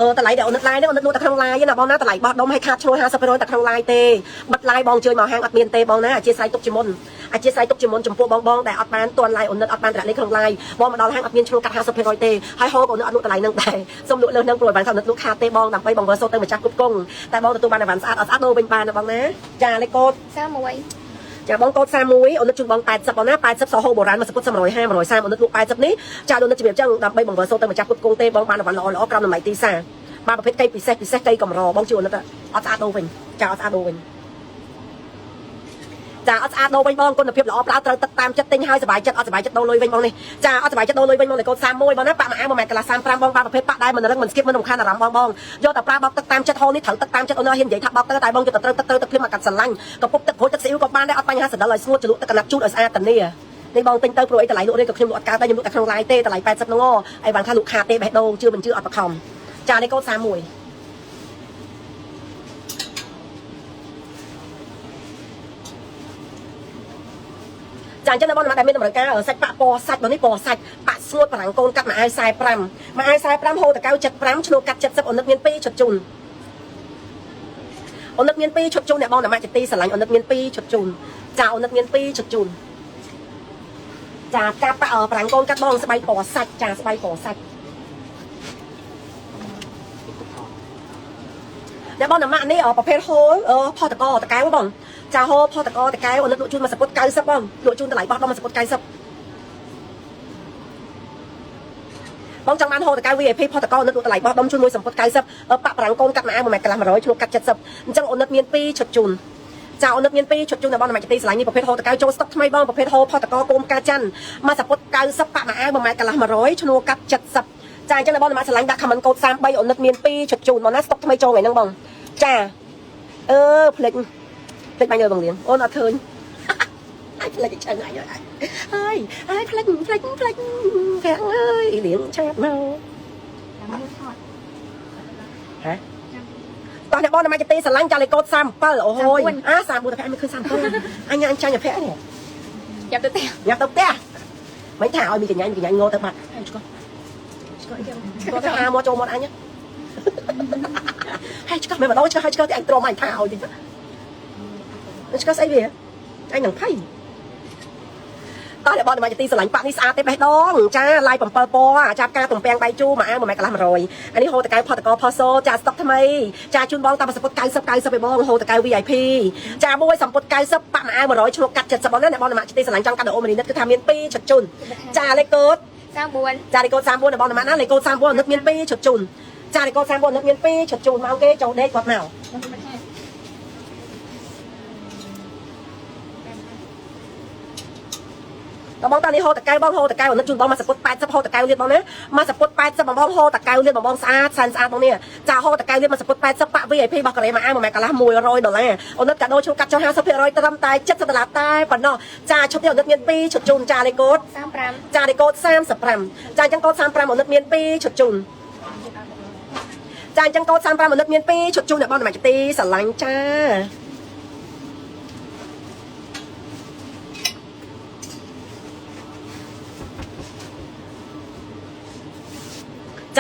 តម្លៃដែលអូននឹក live នេះអូននឹកលក់តែក្នុង live ណាបងណាតម្លៃបោះដុំឲ្យខាតឈ្នួល50%តែក្នុង live ទេបិទ live បងជើញមកហាងអត់មានទេបងណាអធិស្ឋានទុកជាមុនអធិស្ឋានទុកជាមុនចំពោះបងបងដែលអត់បានទាន់ live អូននឹកអត់បានតម្លាក់លេខក្នុង live បងមកដល់ហាងអត់មានឈ្នួលកាត់50%ទេហើយហូកអូននឹកអត់លក់តម្លៃនឹងដែរសូមលក់លើសនឹងព្រោះបានថាអូននឹកលក់ខាតទេបងដើម្បីបងវើសូទៅម្ចាស់គ្រប់គងតែបងទទួលបានអីវ៉ាន់ស្អាតអត់ស្អាតដូរវិញបានណាបងណាចាលេខកូដ 31 ចាបងកូដ31អូននឹកជូនបង80បងណា80សហូបុរាណមកសពុត150 130អូននឹកលក់80នេះចាអូននឹកជំរាបចឹងដើម្បីបងវើសូទៅម្ចាស់គ្រប់គងទេបងបានអីវ៉ាន់ល្អល្អក្រោមតម្លៃទីផ្សារបានប្រភេទកៃពិសេសពិសេសកៃកម្របងជួយអូននឹកអត់ស្អាតដូរវិញចាអត់ស្អាតដូរវិញចាអត់ស្អាតដូរវិញបងគុណភាពល្អប្រើត្រូវទឹកតាមចិត្តទិញហើយសบายចិត្តអត់សบายចិត្តដូរលុយវិញបងនេះចាអត់សบายចិត្តដូរលុយវិញបងលេខកូដ31បងណាប៉ាក់មួយអាវ1ម៉ែត្រកន្លះ35បងបានប្រភេទប៉ាក់ដែរមិនរឹងមិនស្គៀបមិនរំខានអារម្មណ៍បងបងយកតែប្រើបោកទឹកតាមចិត្តហូរនេះត្រូវទឹកតាមចិត្តអូនហ៊ាននិយាយថាបោកទឹកតែបងយកតែត្រូវទឹកត្រូវទឹកភ្លាមមកកាត់ស្រឡាញ់កពុបទឹកព្រួយទឹកស៊ីអ៊ូក៏បានដែរអត់បញ្ហាសដិលឲ្យស្ងួតជ្រលក់ទឹកកណាត់ជូតឲ្យស្អាតតានីនេះបងទិញទៅព្រោះអីតម្លៃលក់នេះក៏ខ្ញុំលក់អត់កើតដែរខ្ញុំលក់តែក្នុង live ទេតម្លៃ80ហ្នឹងអីបានថាលក់ខាតទេបេះដូងជឿមិនជឿអត់បខំចាលេខកូដ31ចាអញ្ចឹងបងដែលមានតម្រូវការសាច់ប៉ាក់ពណ៌សាច់បងនេះពណ៌សាច់ប៉ាក់ស្ងួតបារាំងកូនកាត់មួយអាវ45មួយអាវ45ហូតកៅ75ឆ្លូកាត់70អូននឹកមាន2ឈុតជូនអូននឹកមាន2ឈុតជូនអ្នកបងតែម៉ាក់ជាទីស្រឡាញ់អូននឹកមាន2ឈុតជូនចាអូននឹកមាន2ឈុតជូនចាការប៉ាក់បារាំងកូនកាត់បងស្បៃពណ៌សាច់ចាស្បៃពណ៌សាច់អ្នកបងតែម៉ាក់នេះប្រភេទហូលផតកតកែវបងចាហូផតកតកែវអូននឹកលក់ជូនមួយសពុត90បងលក់ជូនតម្លៃបោះដុំមួយសពុត90បងចង់បានហូតកៅ VIP ផតកនឹកលក់តម្លៃបោះដុំជូនមួយសម្ពុត90ប៉ាក់ប្រាំងកូនកាត់មួយអាវ1ម៉ែត្រកន្លះ100ឆ្លុះកាត់70អញ្ចឹងអូននឹកមាន2ឈុតជូនចាអូននឹកមាន2ឈុតជូនដល់បងមួយទីស្រឡាញ់នេះប្រភេទហូតកៅចូលស្តុកថ្មីបងប្រភេទហូផតកកូនកាច័ន្ទមួយសម្ពុត90ប៉ាក់មួយអាវ1ម៉ែត្រកន្លះ100ឆ្លុះកាត់70ចាអញ្ចឹងដល់បងមួយស្រឡាញ់ដាក់ comment កូដ33អូននឹកមាន2ឈុតជូនបងណាស្តុកថ្មីចូលថ្ងៃហ្នឹងបងចាអឺភ្លេចភ្លេចបាញ់លើបងលៀងអូនអត់ឃើញអាចភ្លេចឆឹងអញហើយហើយភ្លេចភ្លេចភ្លេចកាំងអើយលៀងឆាតមក ចាំថត ហ៎តោះអ្នកបងមកទេស្រឡាញ់ចាលេខកូដ37អូហូយអា34តែអញមិនឃើញ37អញអញចាញ់អាភ័ក្រនេះ យ៉ាប់ទៅផ្ទះ ញ៉ាំទៅផ្ទះមិនថាឲ្យមានកញ្ញាកញ្ញាងោទៅបាត់ហើយឆ្កោឆ្កោអីគេឆ្កោទៅអាមកចូលមកអញហើយឆ្កោមិនម្ដងឆ្កោហើយឆ្កោទីអញទ្រាំអញថាឲ្យតិចឆ្កោស្អីវាអញនឹងភ័យតោះអ្នកបងមកទីស្រឡាញ់ប៉ាក់នេះស្អាតទេបេះដូងចាឡាយ7ពណ៌ចាប់ការទំពាំងបាយជូរមួយអាវ1ម៉ែត្រកន្លះ100អានេះហូតកៅផតកផសូចាស្តុកថ្មីចាជូនបងតាមសពុត90 90ឯបងហូតកៅ VIP ចាមួយសម្ពុត90ប៉ាក់មួយអាវ100ឆ្លុកកាត់70បងណាអ្នកបងមកទីស្រឡាញ់ចង់កាត់អូមនីនិតគឺថាមាន2ឈុតជូនចាលេខកូដ 34 ចាលេខកូដ34របស់ណាលេខកូដ34នឹកមាន2ឈុតជូនចាលេខកូដ34នឹកមាន2ឈុតជូនមកគេចូលដេកគាត់មកតបងតានេះហូតកៅបងហូតកៅនឹកជូនបងមកសពុត80ហូតកៅលៀតបងណាមកសពុត80បងបងហូតកៅលៀតបងបងស្អាតសែនស្អាតបងនេះចាហូតកៅលៀតមកសពុត80ប៉ាក់ VIP របស់កូរ៉េមកអាមួយម៉ែកន្លះ100ដុល្លារអូននឹកកាដូឈូកាត់ចុះ50%ត្រឹមតែ70ដុល្លារតែប៉ុណ្ណោះចាឈុតនេះអូននឹកមាន2ឈុតជូនចាលេខកូដ 35 ចាលេខកូដ35ចាអញ្ចឹងកូដ35អូននឹកមាន2ឈុតជូនចាអញ្ចឹងកូដ35អូននឹកមាន2ឈុតជូនអ្នកបងសមាជិកទីស្រឡាញ់ចា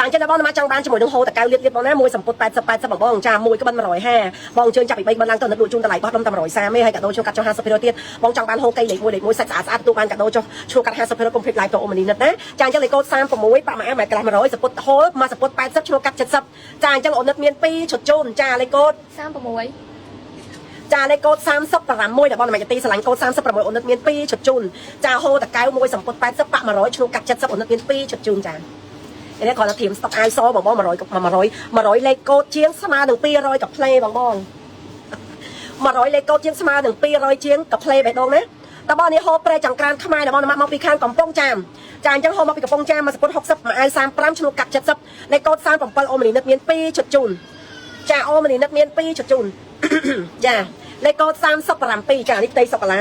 ចាអញ្ចឹងបងមកចង់បានជាមួយនឹងហូតកៅលៀតលៀតបងណាមួយសម្ពុត80 80បងបងចាមួយក្បិន150បងអញ្ជើញចាប់ពី3ក្បិនឡើងទៅនឹកលក់ជូនតម្លៃបោះដុំតែ130ទេហើយកាដូជួកាត់ចុះ50%ទៀតបងចង់បានហូកៃលេខ1លេខ1សាច់ស្អាតស្អាតទទួលបានកាដូចុះជួកាត់50%កុំភ្លេច like ទៅអូមនីនិតណាចាអញ្ចឹងលេខកូដ36ប៉ាក់មួយអាម៉ែក្លាស់100សម្ពុតហូលមកសម្ពុត80ឆ្លុះកាត់70ចាអញ្ចឹងអូននិតមាន2ឈុតជូនចាលេខកូដ 36 ចាលេខកូដ36ដែលបងមកទីស្រឡាញ់កូដ36អូននិតមាន2ឈុតជូនចាហូតកៅមួយសម្ពុត80ប៉ាក់100ឆ្លុះកាត់70អូននិតមាន2ឈុតជូនចានេះគ្រាន់តែធៀមស្តុកអាវសបងបង100 100 100លេខកូដជាងស្មើនឹង200កាផ្លេបងបង100លេខកូដជាងស្មើនឹង200ជាងកាផ្លេបេះដូងណាតើបងនេះហូបប្រេចង្ក្រានខ្មែររបស់មកពីខាងកំពង់ចាមចាអញ្ចឹងហូបមកពីកំពង់ចាមមកសពុត60មួយអាវ35ឆ្លុះកាត់70លេខកូដ37អូមនីនិតមាន2ឈុតជូនចាអូមនីនិតមាន2ឈុតជូនចាលេខកូដ37ចានេះផ្ទៃសូកូឡា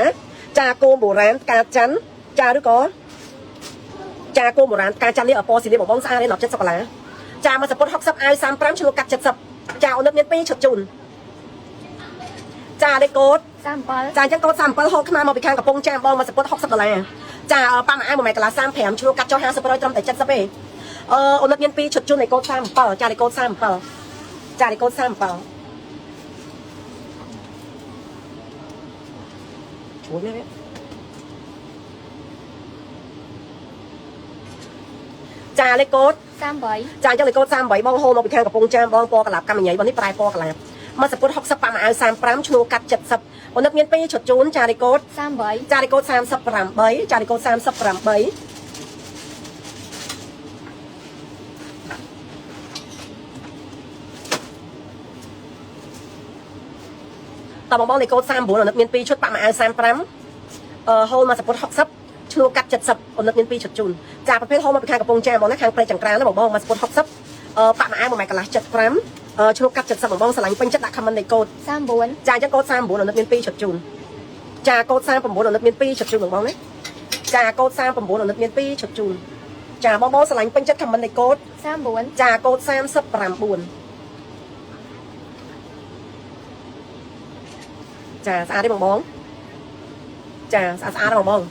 ចាគោមបុរាណផ្កាច័ន្ទចាឬក៏ចាគោមបុរាណផ្កាច័ន្ទនេះអពណ៌ស៊ីលីបងបងស្អាតទេដល់70សូកូឡាចាមកសពុត60អាវ35ឆ្លុះកាត់70ចាអូននឹកមាន2ឈុតជូនចាលេខកូដ 37 ចាអញ្ចឹងកូដ37ហូតខ្មែរមកពីខាងកំពង់ចាមបងមកសពុត60ដុល្លារចាប៉ាម៉ាអា1ម៉ែត្រកន្លះ35ឆ្លុះកាត់ចុះ50%ត្រឹមតែ70ទេ អឺអូនមាន2ឈុតជូនលេខកូដ37ចាលេខកូដ37ចាលេខកូដ37ជួយមែនចាលេខកូដ 38 ចាអញ្ចឹងលេខកូដ38បងហូរមកពីខាងកំពង់ចាមបងពណ៌កលាបកម្មញ៉ៃបងនេះប្រែពណ៌កលាបមកសពុត60ប៉ាក់មួយអាវ35ឈ្នួលកាត់70អូនមាន2ឈុតជូនចាលេខកូដ 38 ចាលេខកូដ38ចាលេខកូដ38តបងបងលេខកូដ39អូនមាន2ឈុតប៉ាក់មួយអាវ35អឺហូលមកសពុត60ឈ្នួលកាត់70អូនមាន2ឈុតជូនចាប្រភេទហូលមកពីខាងកំពង់ចាមបងណាខាងព្រៃចង្ក្រានណាបងបងមកសពុត60អឺប៉ាក់មួយអាវ1ម៉ែត្រកន្លះ75អឺឈ្នួលកាត់70បងបងស្រឡាញ់ពេញចិត្តដាក់ comment លេខកូដ 39 ចាអញ្ចឹងកូដ39អូនមាន2ឈុតជូនចាកូដ39អូនមាន2ឈុតជូនបងបងណាចាកូដ39អូនមាន2ឈុតជូនចាបងបងស្រឡាញ់ពេញចិត្ត comment លេខកូដ 39 ចាកូដ39ចាស្អាតទេបងបងចាស្អាតស្អាតបងបង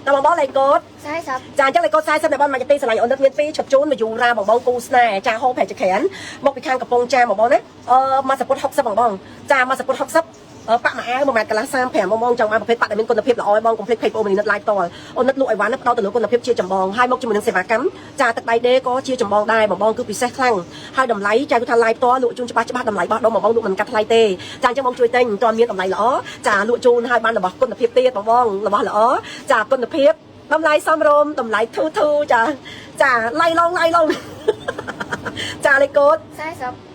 តើបងបងលេខកូដ 40 ចាអញ្ចឹងលេខកូដ40ដែលបងមកទីស្រឡាញ់អូនមាន2ឈុតជូនមកយូរ៉ាបងបងគូស្នេហ៍ចាហូបប្រែចក្រានមកពីខាងកំពង់ចាមបងបងណាអឺមកសពុត60បងបងចាមកសពុត60ប៉ាក់មួយអាវ1ម៉ែត្រកន្លះ35បងបងចង់បានប្រភេទប៉ាក់ដែលមានគុណភាពល្អឲ្យបងកុំភ្លេចពេកបងមនីនិត live តអូននិតលក់អីវ៉ាន់ផ្ដោតទៅលើគុណភាពជាចម្បងហើយមកជាមួយនឹងសេវាកម្មចាទឹកដៃដេក៏ជាចម្បងដែរបងបងគឺពិសេសខ្លាំងហើយតម្លៃចាគឺថា live តលក់ជូនច្បាស់ច្បាស់តម្លៃបោះដុំបងបងលក់មិនកាត់ថ្លៃទេចាអញ្ចឹងបងជួយទិញតើមានតម្លៃល្អចាលក់ជូនហើយបានរបស់គុណភាពទៀតបងបងរបស់ល្អចាគុណភាពតម្លៃសមរម្យតម្លៃធូរធូរចាចាឡៃឡងឡៃឡងចាលេខកូដ 40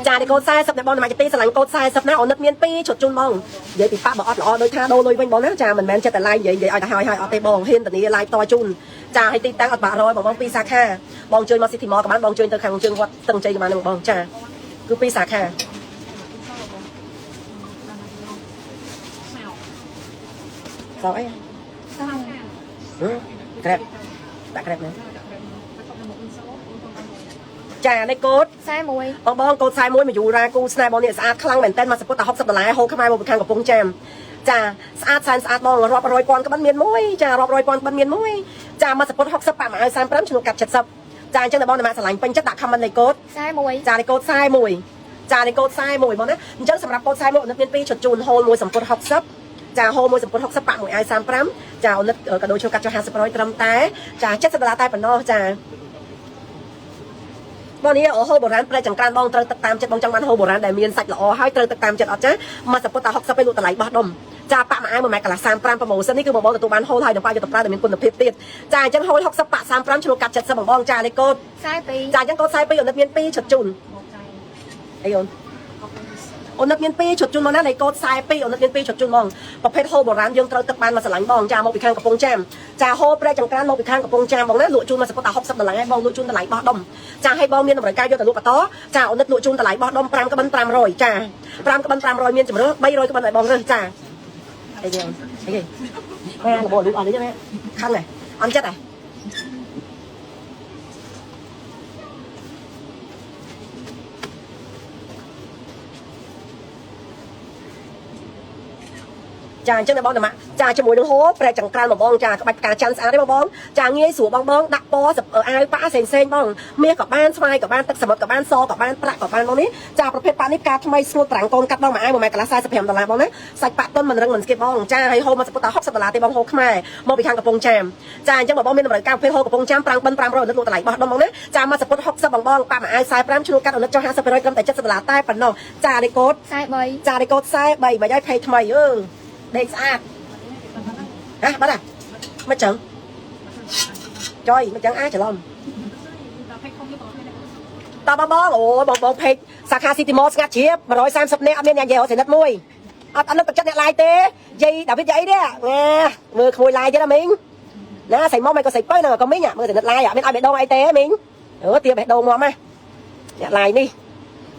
ចាលេខកូដ40ដែលបងមកទីស្រឡាញ់កូដ40ណាអូននិតមាន2ឈុតជូនបងនិយាយពីប៉ាបើអត់ល្អដូចថាដូរលុយវិញបងណាចាមិនមែនចិត្តតែឡាយនិយាយនិយាយឲ្យតែហើយហើយអត់ទេបងហ៊ានធានាឡាយតជូនចាឲ្យទីតាំងអត់បាក់រយបងបងពីរសាខាបងជួយមក City Mall ក៏បានបងជួយទៅខាងជើងវត្តស្ទឹងជ័យក៏បានបងចាគឺពីរសាខាសោអី សោ ក្រេបដាក់ក្រេបណាចាលេខកូដ 41 បងបងកូដ41មកយូរ៉ាគូស្នេហ៍បងនេះស្អាតខ្លាំងមែនតើមកសពុតតែ60ដុល្លារហូរខ្មែរមកពីខាងកំពង់ចាមចាស្អាតសែនស្អាតបងរាប់រយពាន់ក្បិនមានមួយចារាប់រយពាន់ក្បិនមានមួយចាមកសពុត60ប៉ាក់មួយអាវ35ឈ្នួលកាត់70ចាអញ្ចឹងតែបងតែមកស្រឡាញ់ពេញចិត្តដាក់ comment លេខកូដ 41 ចាលេខកូដ41ចាលេខកូដ41បងណាអញ្ចឹងសម្រាប់កូដ41អូនមាន2ឈុតជូនហូលមួយសម្ពុត60ចាហូលមួយសម្ពុត60ប៉ាក់មួយអាវ35ចាអូនក៏ដូចឈ្នួលកាត់ចុះ50%ត្រឹមតែចា70ដុល្លារតែប៉ុណ្ណោះចាបងនេះអូហូបុរាណប្រែចង្ក្រានបងត្រូវទឹកតាមចិត្តបងចង់បានហូបុរាណដែលមានសាច់ល្អហើយត្រូវទឹកតាមចិត្តអត់ចាមកសពុតតែ60ពេលលក់តម្លៃបោះដុំចាប៉ាក់មួយអាវ1ម៉ែត្រកន្លះ35 promotion នេះគឺបងបងទទួលបានហូលហើយនឹងប៉ាយកទៅប្រើដែលមានគុណភាពទៀតចាអញ្ចឹងហូល60ប៉ាក់35ឈ្នួលកាត់70បងបងចាលេខកូដ 42 ចាអញ្ចឹងកូដ42អូនមាន2ឈុតជូនអីអូនអូនមាន2ឈុតជូនមកណាលេខកូដ42អូនមាន2ឈុតជូនបងប្រភេទហូលបុរាណយើងត្រូវទឹកបានមកស្រឡាញ់បងចាមកពីខាងកំពង់ចាមចាហូលព្រែកចង្ក្រានមកពីខាងកំពង់ចាមបងណាលក់ជូនមកសពុតតែ60ដុល្លារបងលក់ជូនតម្លៃបោះដុំចាឲ្យបងមានតម្រូវការយកទៅលក់បន្តចាអូនលក់ជូនតម្លៃបោះដុំ5ក្បិន500ចា5ក្បិន500មានជំរឿ300ក្បិនឲ្យបងរើសចាអីគេអីគេម៉ែរបួសលក់អត់នេះទេខឹងហ៎អន់ចិត្តហ៎ចាអញ្ចឹងបងតាចាជាមួយនឹងហូបប្រែចង្ក្រានបងបងចាក្បាច់ផ្កាច័ន្ទស្អាតទេបងបងចាងាយស្រួលបងបងដាក់ពណ៌អាវប៉ាផ្សេងផ្សេងបងមាសក៏បានស្វាយក៏បានទឹកសមុទ្រក៏បានសក៏បានប្រាក់ក៏បានបងនេះចាប្រភេទប៉ានេះផ្កាថ្មីស្ងួតប្រាំងកូនកាត់បងមួយអាវ1ម៉ែត្រកន្លះ45ដុល្លារបងណាសាច់ប៉ាតុនមិនរឹងមិនស្គៀបបងចាឲ្យហូបមកសពុតតែ60ដុល្លារទេបងហូបខ្មែរមកពីខាងកំពង់ចាមចាអញ្ចឹងបងបងមានតម្រូវការប្រភេទហូបកំពង់ចាមប្រាំងបិណ្ឌ500អនុលក់តម្លៃបោះដុំបងណាចាមកសពុត60បងបងប៉ាមួយអាវ45ឈ្នួលកាត់អនុចុះ50%ត្រឹមតែ70ដុល្លារតែប៉ុណ្ណោះចាលេខកូដ 43 ចាលេខកូដ43មកឲ្យផេកថ្មីអឺដេកស្អាតហ៎បាត់ហ៎មិនចឹងចុយមិនចឹងអាចច្រឡំតបងបងអូបងបងផេកសាខា City Mall ស្ងាត់ជ្រាប130នាក់អត់មានអ្នកនិយាយរកសេនិតមួយអត់អត់នឹកទឹកចិត្តអ្នកឡាយទេយាយដាវីតយាយអីទេណាមើលក្មួយឡាយទៀតណាមីងណាស្រីមកមិនក៏ស្រីពៅណាក៏មីងមើលសេនិតឡាយអត់មានឲ្យបេះដូងអីទេមីងអឺទៀបបេះដូងមកណាអ្នកឡាយនេះ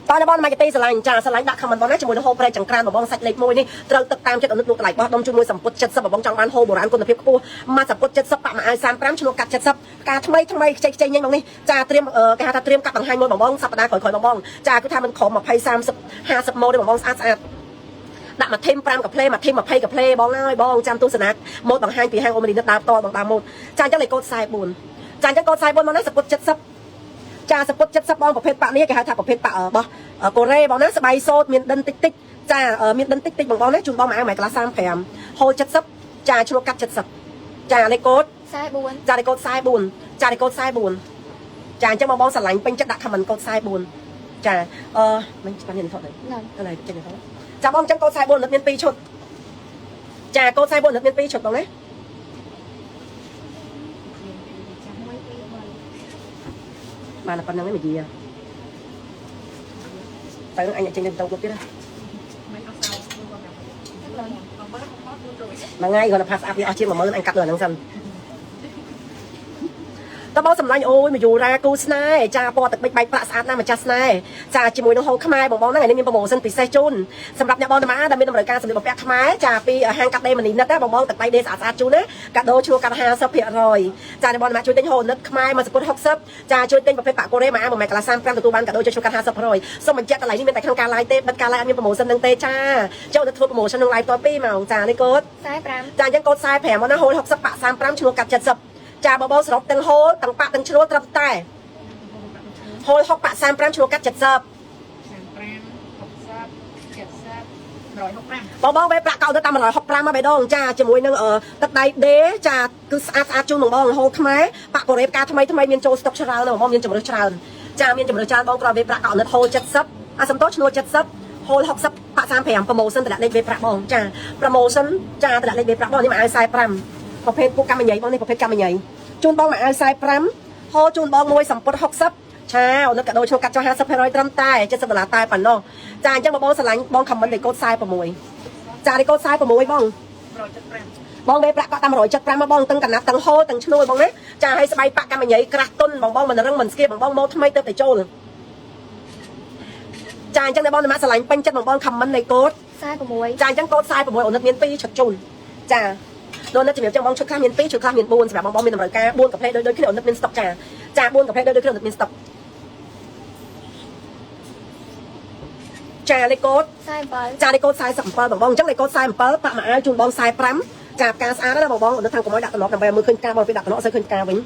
តើបងមកទីស្រឡាញ់ចាស្រឡាញ់ដាក់ comment បងណាជាមួយនឹងហូបប្រេចង្ក្រានបងសាច់លេខ1នេះត្រូវទឹកតាមចិត្តអនុលក់តម្លៃបោះដុំជាមួយសម្ពុត70បងចង់បានហូបបុរាណគុណភាពខ្ពស់មកសម្ពុត70ប៉ាក់មួយអាវ35ឈ្នួលកាត់70ការថ្មីថ្មីខ្ចីខ្ចីញ៉ៃបងនេះចាត្រៀមគេហៅថាត្រៀមកាត់បង្ហាញមួយបងបងសប្តាហ៍ក្រោយៗបងបងចាគឺថាមិនក្រោម20 30 50ម៉ូទេបងបងស្អាតស្អាតដាក់មួយធីម5កាផ្លេមួយធីម20កាផ្លេបងអើយបងចាំទស្សនាម៉ូតបង្ហាញពីហាងអូមនីនិតដើរតបងដើរម៉ូតចាអញ្ចឹងលេខកូដ44ចាអញ្ចឹងកូដ44មកណាសម្ពុត70ចាសពុត70បងប្រភេទប៉ាក់នេះគេហៅថាប្រភេទប៉ាក់របស់កូរ៉េបងណាស្បៃសូត្រមានដិនតិចតិចចាមានដិនតិចតិចបងបងណាជូនបងមួយអាវមួយកន្លះ35ហូល70ចាឆ្លុះកាត់70ចាលេខកូដ 44 ចាលេខកូដ44ចាលេខកូដ44ចាអញ្ចឹងបងបងស្រឡាញ់ពេញចិត្តដាក់ comment កូដ44ចាអឺមិនច្បាស់នេះថតទៅ ហ្នឹង ទៅឡើយចេញថតចាបងអញ្ចឹងកូដ44នឹកមាន2ឈុតចាកូដ44នឹកមាន2ឈុតបងណាបានតែប៉ុណ្្នឹងឯងមួយយាទៅអញចេញទៅទៅទៀតណាមួយថ្ងៃគាត់ទៅផាសអាប់វាអស់ជាង10000អញកាត់លើអាហ្នឹងសិនតើបងសម្លាញ់អូយមកយូរ៉ាគូស្នេហ៍ចាពណ៌ទឹកបិចបែកប្រាក់ស្អាតណាស់ម្ចាស់ស្នេហ៍ចាជាមួយនឹងហូលខ្មែរបងបងហ្នឹងថ្ងៃនេះមាន promotion ពិសេសជូនសម្រាប់អ្នកបងតាម៉ាដែលមានតម្រូវការសម្លៀកបំពាក់ខ្មែរចាពីហាងកាត់ដេរមនីនិតណាបងបងទឹកដៃដេរស្អាតស្អាតជូនណាកាដូឈ្នួលកាត់50%ចាអ្នកបងតាម៉ាជួយទិញហូលនិតខ្មែរមួយសពុត60ចាជួយទិញប្រភេទប៉ាកូរ៉េមួយអាមួយម៉ែកន្លះ35ទទួលបានកាដូជួយឈ្នួលកាត់50%សូមបញ្ជាក់កន្លែងនេះមានតែក្នុងការ live ទេបិទការ live អត់មាន promotion នឹងទេចាចូលទៅធ្វើ promotion ក្នុង live ត2ម៉ោងចានេះកូន 45 ចាអញ្ចឹងកូន45មកណាហូល60ប៉ាក់35ឈ្នួលកាត់70ចាបបោសរុបទាំងហូលទាំងប៉ាក់ទាំងឈ្នួលត្រឹមតែហូល60ប៉ាក់35ឈ្នួលកាត់70 35 60 70 165 បងបងវេប្រាក់កោទៅតាម165មកបេះដូងចាជាមួយនឹងទឹកដៃដេចាគឺស្អាតស្អាតជូនបងបងហូលខ្មែរប៉ាក់កូរ៉េផ្កាថ្មីថ្មីមានចូលស្តុកច្រើនណាស់បងបងមានជំរើសច្រើនចាមានជំរើសច្រើនបងក្រោយវេប្រាក់កោណិតហូល70អាសំតោឈ្នួល70ហូល60ប៉ាក់35 promotion តម្លាក់លេខវេប្រាក់បងចា promotion ចាតម្លាក់លេខវេប្រាក់បងនេះមួយអាវ45ប្រភេទពួកកម្មញ៉ៃបងនេះប្រភេទកម្មញ៉ៃជូនបងមួយអាវ45ហូលជូនបងមួយសម្ពុត60ឆាអូនកាដូឈ្នួលកាត់ចុះ50%ត្រឹមតែ70ដុល្លារតែប៉ុណ្ណោះចាអញ្ចឹងបងបងស្រឡាញ់បង comment លេខកូដ46ចាលេខកូដ46បង 175 បងវេប្រាក់កក់តាម175មកបងទាំងកណាត់ទាំងហូលទាំងឈ្នួលបងណាចាឲ្យស្បៃប៉ាក់កម្មញ៉ៃក្រាស់ទុនបងបងមិនរឹងមិនស្គៀបបងបងមកថ្មីទៅតែចូលចាអញ្ចឹងតែបងតាមស្រឡាញ់ពេញចិត្តបងបង comment លេខកូដ 46 ចាអញ្ចឹងកូដ46អូនិតមាន2ឈុតជូនចាអូនិតជំរាបចឹងបងឈុតខ្លះមាន2ឈុតខ្លះមាន4សម្រាប់បងបងមានតម្រូវការ4កាផ្លេដូចដូចគ្នាអូនិតមានស្តុកចាចា4កាផ្លេដូចដូចគ្នាអូនិតមានស្តុកចាលេខកូដ 47 ចាលេខកូដ47បងបងអញ្ចឹងលេខកូដ47ប៉ាក់មួយអាវជូនបង45ចាផ្កាស្អាតណាស់បងបងនៅខាងកុំឲ្យដាក់តំណប់ដើម្បីឲ្យមើលឃើញផ្កាបងពេលដាក់តំណប់អត់សូវឃើញផ្កាវិញ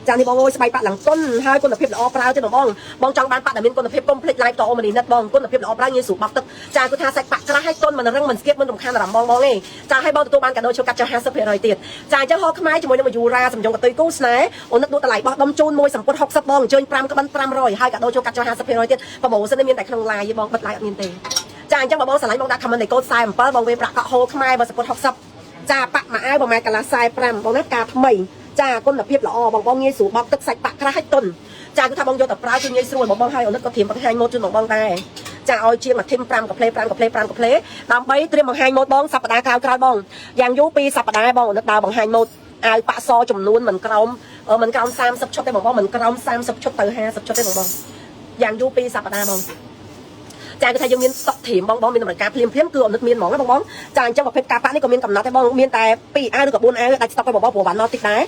ចានេះបងអើយស្បែកប៉ាក់ឡើងទុនហើយគុណភាពល្អប្រើទេបងបងបងចង់បានប៉ាក់ដែលមានគុណភាពកុំភ្លេច live តអូមនីនិតបងគុណភាពល្អប្រើងាយស្រួលបោកទឹកចាគឺថាសាច់ប៉ាក់ក្រាស់ហើយទុនមិនរឹងមិនស្គៀបមិនរំខានអារម្មណ៍បងបងទេចាឲ្យបងទទួលបានកាដូឈូកាត់ចុះ50%ទៀតចាអញ្ចឹងហោខ្មែរជាមួយនឹងមយូរ៉ាសំយងកតុយគូស្នេហ៍អូននឹកដួតម្លៃបោះដុំជូនមួយសម្ពុត60បងអញ្ជើញ5ក្បិន500ហើយកាដូឈូកាត់ចុះ50%ទៀត promotion នេះមានតែក្នុង live ទេបងបិទ live អត់មានទេចាអញ្ចឹងបងបងស្រឡាញ់បងដាក់ comment លេខកូដ47បងវេប្រាក់កក់ហូខ្មែរបើសម្ពុត60ចាប៉ាក់មួយអាវប្រហែលកន្លះ45បងណាការថ្មីចាគុណភាពល្អបងបងងាយស្រួលបោកទឹកសាច់ប៉ាក់ក្រាស់ឲ្យទុនចាគឺថាបងយកទៅប្រើគឺងាយស្រួលបងបងឲ្យអូនក៏ត្រៀមបង្ហាញម៉ូតជូនបងបងដែរចាឲ្យជាងមួយធីម5កាផ្លេ5កាផ្លេ5កាផ្លេដើម្បីត្រៀមបង្ហាញម៉ូតបងសប្តាហ៍ក្រោយក្រោយបងយ៉ាងយូរ2សប្តាហ៍បងអូនដើរបង្ហាញម៉ូតអាវប៉ាក់សចំនួនមិនក្រោមមិនក្រោម30ឈុតទេបងបងមិនក្រោម30ឈុតទៅ50ឈុតទេបងបងយ៉ាងយូរ2សប្តាហ៍បងចាគឺថាយើងមានស្តុកធៀមបងបងមានតម្រូវការភ្លាមភ្លាមគឺអត់នឹកមានហ្មងណាបងបងចាអញ្ចឹងប្រភេទការប៉ាក់នេះក៏មានកំណត់ដែរបងមានតែ2អាវឬក៏4អាវដាច់ស្តុកហើយបងបងព្រោះបានមកតិចដែរ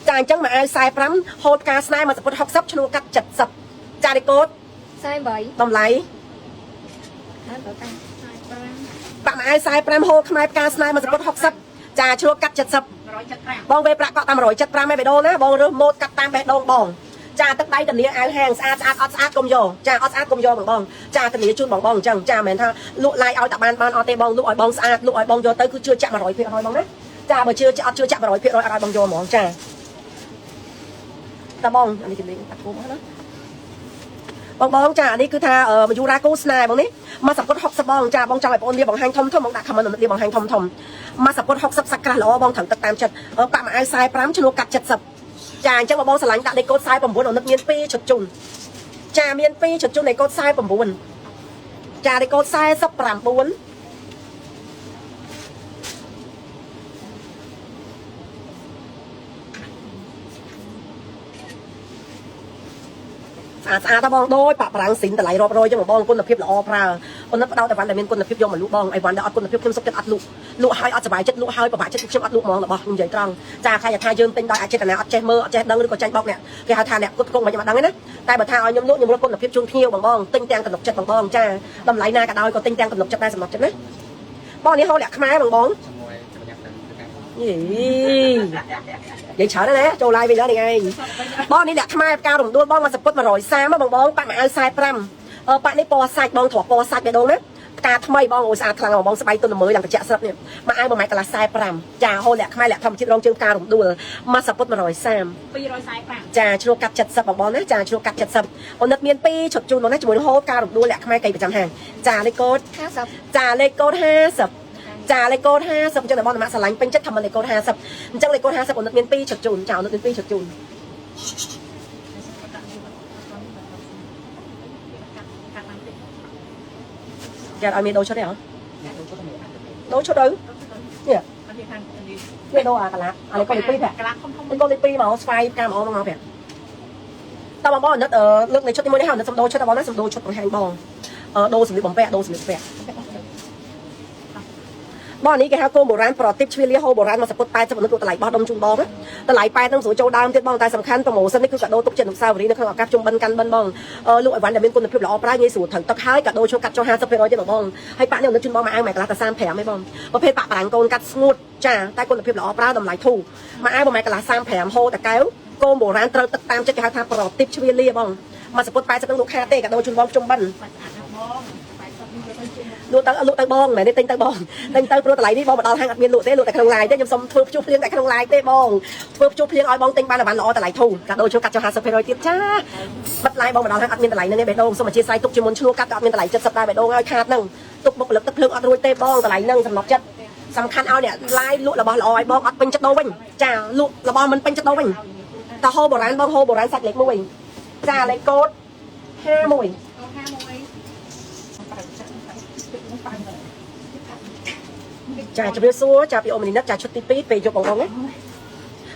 ចាអញ្ចឹងមួយអាវ45ហូតការស្នេហ៍មួយសពុត60ឈ្នួលកាត់70ចារីកូដ 48 តម្លៃ ហើយបើតាំង 45 ប៉ាក់មួយអាវ45ហូតខ្មែរផ្កាស្នេហ៍មួយសពុត60ចាឈ្នួលកាត់70 175 បងវេប្រាក់កក់តាម175ឯបេះដូងណាបងរើសម៉ូតកាត់តាមបេះដូងបងចាទឹកដៃធានាអាវហាងស្អាតស្អាតអត់ស្អាតកុំយកចាអត់ស្អាតកុំយកបងបងចាធានាជូនបងបងអញ្ចឹងចាមិនមែនថាលក់ឡាយឲ្យតែបានបានអត់ទេបងលក់ឲ្យបងស្អាតលក់ឲ្យបងយកទៅគឺជឿជាក់100%បងណាចាបើជឿអត់ជឿជាក់100%អត់ឲ្យបងយកហ្មងចាតាបងអានេះគេលេងតាគោមកណាបងបងចាអានេះគឺថាមយូរ៉ាគូស្នេហ៍បងនេះមកសពុត60បងចាបងចង់ឲ្យបងលាបង្ហាញធំធំបងដាក់ comment លាបង្ហាញធំធំមកសពុត60សាច់ក្រាស់ល្អបងត្រូវទឹកតាមចិត្តប៉ាក់មួយអាវ45ឈ្នួលកាត់70ចាអញ្ចឹងបងបងស្រឡាញ់ដាក់លេខកូដ49អូននឹកមាន2ឈុតជូនចាមាន2ឈុតជូនលេខកូដ49ចាលេខកូដ49 ស្អាតស្អាតតបងដូចប៉ាប្រាំងស៊ីនតម្លៃរាប់រយចឹងបងគុណភាពល្អប្រើអូននឹកផ្ដោតតែវ៉ាន់ដែលមានគុណភាពយកមកលក់បងអីវ៉ាន់ដែលអត់គុណភាពខ្ញុំសុខចិត្តអត់លក់លក់ហើយអត់សប្បាយចិត្តលក់ហើយពិបាកចិត្តខ្ញុំអត់លក់ហ្មងរបស់ខ្ញុំនិយាយត្រង់ចាខ្លាចថាយើងទិញដោយអចេតនាអត់ចេះមើលអត់ចេះដឹងឬក៏ចាញ់បោកអ្នកគេហៅថាអ្នកគុតគង់មិនខ្ញុំអត់ដឹងទេណាតែបើថាឲ្យខ្ញុំលក់ខ្ញុំរកគុណភាពជូនភ្ញៀវបងបងទិញទាំងទំនុកចិត្តបងបងចាតម្លៃណាក៏ដោយក៏ទិញទាំងទំនុកចិត្តដែរសម្រាប់ចិត្តណាបងនេះហូរលាក់ខ្មែរបងបងយីនិយាយច្រើនណាស់ចូល live វិញដល់នេះឯងបងនេះលាក់ខ្មែរផ្ការរំដួលបងមកសពុត130បងបងប៉ាក់មួយអាវ45អឺប៉ាក់នេះពណ៌សាច់បងទ្រពណ៌សាច់បេះដូងណាផ្កាថ្មីបងអូស្អាតខ្លាំងបងបងស្បៃទុនល្មើឡើងត្រជាក់ស្រាប់នេះមួយអាវ1ម៉ែត្រកន្លះ45ចាហូរលាក់ខ្មែរលាក់ធម្មជាតិរងជើងផ្ការរំដួលមកសពុត130 245 ចាជ្រោះកាត់70បងបងណាចាជ្រោះកាត់70អូនិតមាន2ឈុតជូនបងណាជាមួយនឹងហូបការរំដួលលាក់ខ្មែរកៃប្រចាំហាងចាលេខកូដ 50 ចាលេខកូដ50ចាលេខកូដ50អញ្ចឹងបងតាមស្រឡាញ់ពេញចិត្តខមមិនលេខកូដ50អញ្ចឹងលេខកូដ50អូនិតមាន2ឈុតជូនចាអូនិតមាន2ឈុតជូនចាឲ្យមានដូរឈុតទេហ៎ដូរឈុតទៅនេះនេះដូរអាកលាអាលេខកូដលេខ2ប្រាក់ កលាធំធំ លេខកូដលេខ2មកស្វាយផ្កាមកមកប្រាក់តើបងបងអូនិតលើកនៃឈុតទី1នេះហើយអូនិតសុំដូរឈុតបងណាសុំដូរឈុតបង្ហាញបងដូរសម្លៀកបំពាក់ដូរសម្លៀកបំពាក់បងនេះគេហៅគោបុរាណប្រទីបជ្វាលីហូបុរាណមកសពុត80មនុស្សតម្លៃបោះដុំជូនបងតម្លៃ80នឹងស្រួលចូលដើមទៀតបងតែសំខាន់ promotion នេះគឺកាដូទុកជាអនុស្សាវរីយ៍នៅក្នុងឱកាសជុំបិណ្ឌកាន់បិណ្ឌបងលក់អីវ៉ាន់ដែលមានគុណភាពល្អប្រើងាយស្រួលត្រូវទឹកហើយកាដូចូលកាត់ចុះ50%ទៀតបងហើយប៉ាក់នេះនៅជូនបងមួយអាវមួយកន្លះតែ35ឯងបងប្រភេទប៉ាក់បារាំងកូនកាត់ស្ងួតចាតែគុណភាពល្អប្រើតម្លៃធូរមួយអាវមួយកន្លះ35ហូតតាកែវគោបុរាណត្រូវទឹកតាមចិត្តគេហៅថាប្រទីបជ្វាលីបងមកសពុត80នឹងលក់ខាតទេកាដូជូនបងជុំបិណ្ឌ បាត់ស្អាតណាស់បង80នេះទៅជុំ លក់ទៅលក់ទៅបងមិនមែនទេទិញទៅបងទិញទៅព្រោះតម្លៃនេះបងមកដល់ហាងអត់មានលក់ទេលក់តែក្នុង live ទេខ្ញុំសុំធ្វើព្យុះភ្លៀងតែក្នុង live ទេបងធ្វើព្យុះភ្លៀងឲ្យបងទិញបានតែបានល្អតម្លៃធូរកាដូចូលកាត់ចុះ50%ទៀតចាបិទ live បងមកដល់ហាងអត់មានតម្លៃហ្នឹងទេបេះដូងសូមអធិស្ឋានទុកជាមុនឈ្នួលកាត់ក៏អត់មានតម្លៃ70ដែរបេះដូងឲ្យខាតហ្នឹងទុកបុគ្គលិកទឹកភ្លើងអត់រួចទេបងតម្លៃហ្នឹងសំណប់ចិត្តសំខាន់ឲ្យអ្នក live លក់របស់ល្អឲ្យបងអត់ពេញចិត្តដូរវិញចាលក់របស់មិនពេញចិត្តដូរវិញតាហូបុរាណបងហូបុរាណសាច់លេខ1ចាលេខកូដ51 កូន51 ចាជម្រាបសួរចាពីអូមនីនិតចាឈុតទី2ពេលយប់បងបងណា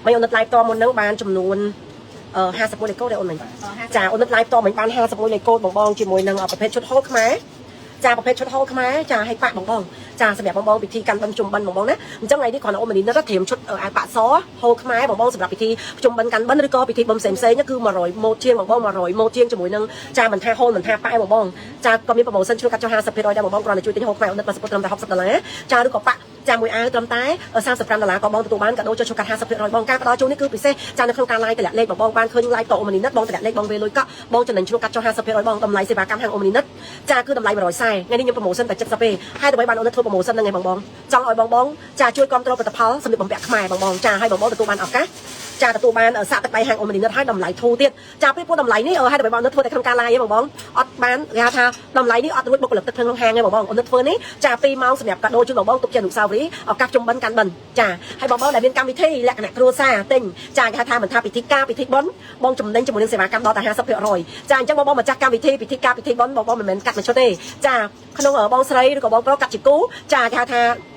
មកអូននិត live តមុនហ្នឹងបានចំនួនអឺ51លេខកូដទេអូនមិញចាអូននិត live តមិញបាន51លេខកូដបងបងជាមួយនឹងប្រភេទឈុតហូលខ្មែរចាប្រភេទឈុតហូលខ្មែរចាឲ្យប៉ាក់បងបងចាសម្រាប់បងបងពិធីកាន់បិណ្ឌជុំបិណ្ឌបងបងណាអញ្ចឹងថ្ងៃនេះគ្រាន់តែអូនមនីនិតត្រៀមឈុតអាវប៉ាក់សហូលខ្មែរបងបងសម្រាប់ពិធីជុំបិណ្ឌកាន់បិណ្ឌឬក៏ពិធីបុណ្យផ្សេងផ្សេងគឺ100ម៉ូតជាងបងបង100ម៉ូតជាងជាមួយនឹងចាមិនថាហូលមិនថាប៉ាក់ឯងបងបងចាក៏មាន promotion ជួយកាត់ចុះ50%ដែរបងបងគ្រាន់តែជួយទិញហូលខ្មែរអូននិតមកសពុតត្រឹមតែ60ដុល្លារចាឬក៏ប៉ាក់ចាមួយអាវត្រឹមតែ35ដុល្លារក៏បងទទួលបានកាដូចុះកាត់50%បងការផ្ដល់ជូននេះគឺពិសេសចានៅក្នុងការ live តម្លាក់លេខបងបងបានឃើញ live តអូមនីនិតបងតម្លាក់លេខបងវេលុយកក់បងចំណេញឈ្នួលកាត់ចុះ50%បងតម្លៃសេវាកម្មហាងអូមនីនិតចាគឺតម្លៃ140ថ្ងៃនេះខ្ញុំ promotion តែ70ទេហើយដើម្បីបានអូនធ្វើ promotion ហ្នឹងឯងបងបងចង់ឲ្យបងបងចាជួយគ្រប់គ្រងផលិតផលសម្លៀកបំពាក់ខ្មែរបងបងចាឲ្យបងបងទទួលបានឱកាសចាទទួលបានសាកទឹកដៃហាងអូមនីនិតឲ្យតម្លៃធូរទៀតចាពេលពួកតម្លៃនេះហើយដើម្បីបងអូនធ្វើតែក្នុងការ live ឯងបងបងអត់បានគេហៅថាតម្លៃនេះអត់រួចបុគ្គលិកទឹកក្នុងហាងឯងបងបងអូនធ្វើនេះចា2ម៉ោងសម្រាប់កាដូជូនបងបងទុកជាអនុស្សាវរីយ៍ឱកាសជុំបិណ្ឌកាន់បិណ្ឌចាហើយបងបងដែលមានកម្មវិធីលក្ខណៈគ្រួសារទិញចាគេហៅថាមិនថាពិធីការពិធីបុណ្យបងចំណេញជាមួយនឹងសេវាកម្មដល់តែ50%ចាអញ្ចឹងបងបងម្ចាស់កម្មវិធីពិធីការពិធីបុណ្យបងបងមិនមែនកាត់មួយឈុតទេចាក្នុងបងស្រីឬក៏បងប្រុសកាត់ជាគូចាគេហៅថ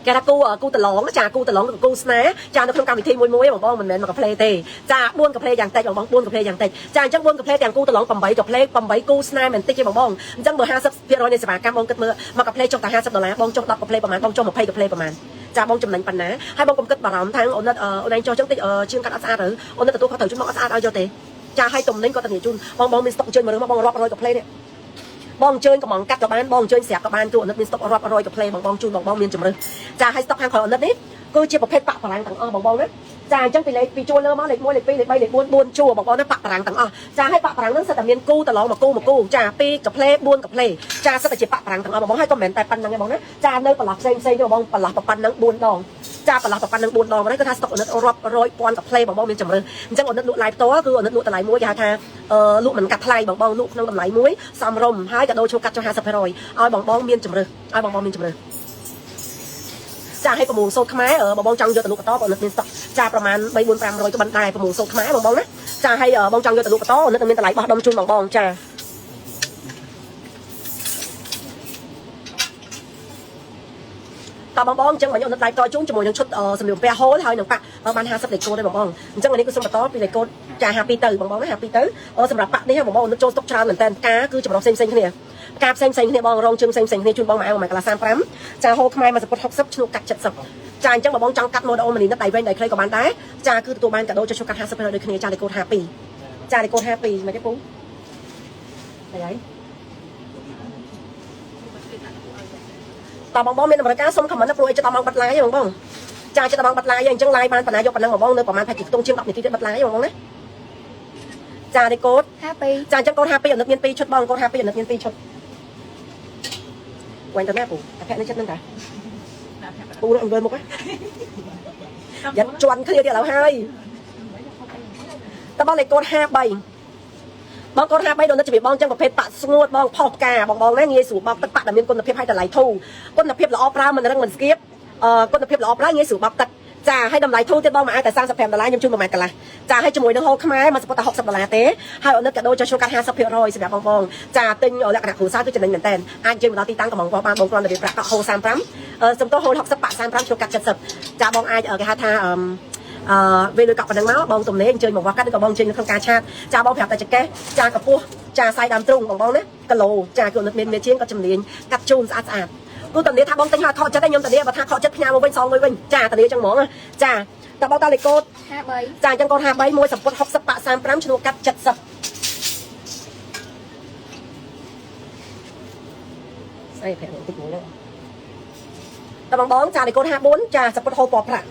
ាគេថាគូគូតឡងចាគូតឡងឬគូស្នេហ៍ចានៅក្នុងកម្មវិធីមួយមួយបងបងមិនមែនមកកាផ្លេទេចា4កាផ្លេយ៉ាងតិចបងបង4កាផ្លេយ៉ាងតិចចាអញ្ចឹង4កាផ្លេទាំងគូតឡង8កាផ្លេ8គូស្នេហ៍មិនតិចទេបងបងអញ្ចឹងបើ50%នៃសេវាកម្មបងគិតមើលមកកាផ្លេចុះតែ50ដុល្លារបងចុះ10កាផ្លេប្រហែលបងចុះ20កាផ្លេប្រហែលចាបងចំណេញប៉ុណ្ណាហើយបងកុំគិតបារម្ភថាអូនអូនឯងចុះចឹងតិចជាងកាត់អត់ស្អាតឬអូនទទួលខុសត្រូវជូនមកអត់ស្អាតឲ្យយកទេចាឲ្យទំនិញគាត់ធានាជូនបងបងមានស្តុកអញ្ជើញមករឿងមកបងរាប់រយកាផ្លេនេះបងអញ្ជើញកំងកាត់ក៏បានបងអញ្ជើញស្រាប់ក៏បានទូអនិតមានស្តុករាប់រយកាផ្លេបងបងជូនបងបងមានជំរឿចាឲ្យស្តុកខាងក្រោយអនិតនេះគឺជាប្រភេទប៉ាក់បារាំងទាំងអស់បងបងណាចាអញ្ចឹងពីលេខពីជួរលើមកលេខ1លេខ2លេខ3លេខ4 4ជួរបងបងណាប៉ាក់បារាំងទាំងអស់ចាឲ្យប៉ាក់បារាំងហ្នឹងសិតតែមានគូតឡងមកគូមកគូចា2កាផ្លេ4កាផ្លេចាសិតតែជាប៉ាក់បារាំងទាំងអស់បងបងហើយក៏មិនមែនតែប៉ុណ្្នឹងទេបងណាចានៅប្រឡោះផ្សេងផ្សេងទេបងបងប្រឡោះប៉ុណ្្នឹង4ដងចាប្រឡោះប៉ុណ្្នឹង4ដងហ្នឹងគឺថាស្តុកអនិតរាប់រយពាន់កាផ្លេបងបងមានជំរឿអញ្ចឹងអនិតលក់ live ផ្ទាល់គឺអនិតលក់តម្លៃមួយគេហៅថាលក់មិនកាត់ថ្លៃបងបងលក់ក្នុងតម្លៃមួយសមរម្យហើយក៏ដូរឈ្មោះកាត់ចុះ50%ឲ្យបងបងមានជំរឿឲ្យបងបងមានជំរឿចាឲ្យប្រមូលសូត្រខ្មែរបងបងចង់យកទៅលក់បន្តបងនឹកមានស្តុកចាប្រហែល3 4 500ក្បិនដែរប្រមូលសូត្រខ្មែរបងបងណាចាឲ្យបងចង់យកទៅលក់បន្តនឹកមានតម្លៃបោះដុំជូនបងបងចា តបងបងអញ្ចឹងមកខ្ញុំនឹក live តជូនជាមួយនឹងឈុតសម្លៀកបំពាក់ហូលហើយនឹងប៉ាក់បាន50លេខកូដទេបងបងអញ្ចឹងនេះគឺសូមបន្តពីលេខកូដចា52ទៅបងបងណា52ទៅសម្រាប់ប៉ាក់នេះបងបងនឹកចូលស្តុកច្រើនមែនតើផ្កាគឺចម្រុះផ្សេងផ្សេងគ្នាផ្កាផ្សេងផ្សេងគ្នាបងរងជើងផ្សេងផ្សេងគ្នាជូនបងមួយអាវមួយកន្លះ35ចាហូលខ្មែរមួយសពុត60ឆ្នួកាត់70ចាអញ្ចឹងបងបងចង់កាត់ម៉ូតអូមនីនឹកដៃវែងដៃខ្លីក៏បានដែរចាគឺទទួលបានកាដូចុះឈុតកាត់50%ដូចគ្នាចាលេខកូដ52ចាលេខកូដ52មិនទេពូអីហើយតបងបងមានតម្រូវការសុំ comment ណាព្រោះអីចិត្តដល់ម៉ោងបិទ live បងបងចាចិត្តដល់ម៉ោងបិទ live អញ្ចឹង live បានប៉ុណ្ណាយកប៉ុណ្ណឹងបងបងនៅប្រហែលប្រហែលជាខ្ទង់ជាង10នាទីទៀតបិទ live បងបងណាចាលេខកូដ 52 ចាអញ្ចឹងកូន52អនុមាន2ឈុតបងកូន52អនុមាន2ឈុតវ៉ែនតណាពូអាភ័ក្រនៅចិត្តហ្នឹងតាពូនឹងអង្គើមុខហ៎យ៉ាត់ជន់គ្នាទៀតឥឡូវហើយតើបងលេខកូន53បងកូន53ដល់នៅជំរាបបងចឹងប្រភេទប៉ាក់ស្ងួតបងផុសផ្កាបងបងណាងាយស្រួលបោកទឹកប៉ាក់ដែលមានគុណភាពហើយតម្លៃធូរគុណភាពល្អប្រើមិនរឹងមិនស្គៀបអឺគុណភាពល្អប្រើងាយស្រួលបោកទឹកចាឲ្យតម្លៃធូរទៀតបងមួយអាវតែ35ដុល្លារខ្ញុំជូន1ម៉ែត្រកន្លះចាឲ្យជាមួយនឹងហូលខ្មែរមកសពុតតែ60ដុល្លារទេហើយអនុិតកាដូចុះឈ្មោះកាត់50%សម្រាប់បងបងចាទិញលក្ខណៈគ្រួសារគឺចំណេញមែនតើអាចជិះមកដល់ទីតាំងកំងបានបងគ្រាន់តែវាប្រាក់កក់ហូល35សំទោសហូល60ប៉ាក់35ឈ្មោះកាត់70ចាបងអាចគេហៅថាអឺអឺពេលលុយកក់ប៉ុណ្ណឹងមកបងទំនេរអញ្ជើញមកវាស់កាត់ឬក៏បងអញ្ជើញនៅក្នុងការឆាតចាបងប្រាប់តែចកេះចាកពស់ចាសាយដើមទ្រូងបងបងណាគីឡូចាគឺអនុិតមានមេជាងក៏ជំនាញកាត់ជូនស្អាតស្អាតគូតានីថាបងទិញហើយខកចិត្តឯងខ្ញុំតានីបើថាខកចិត្តផ្ញើមកវិញសងមួយវិញចាតានីចឹងហ្មងចាតើបងតាលេខកូដ 53 ចាអញ្ចឹងកូន53មួយសម្ពុត60ប៉ាក់35ឈ្នួលកាត់70ស្អីប្រាក់បន្តិចមួយហ្នឹងតើបងបងចាលេខកូដ54ចាសម្ពុតហូលពណ៌ប្រាក់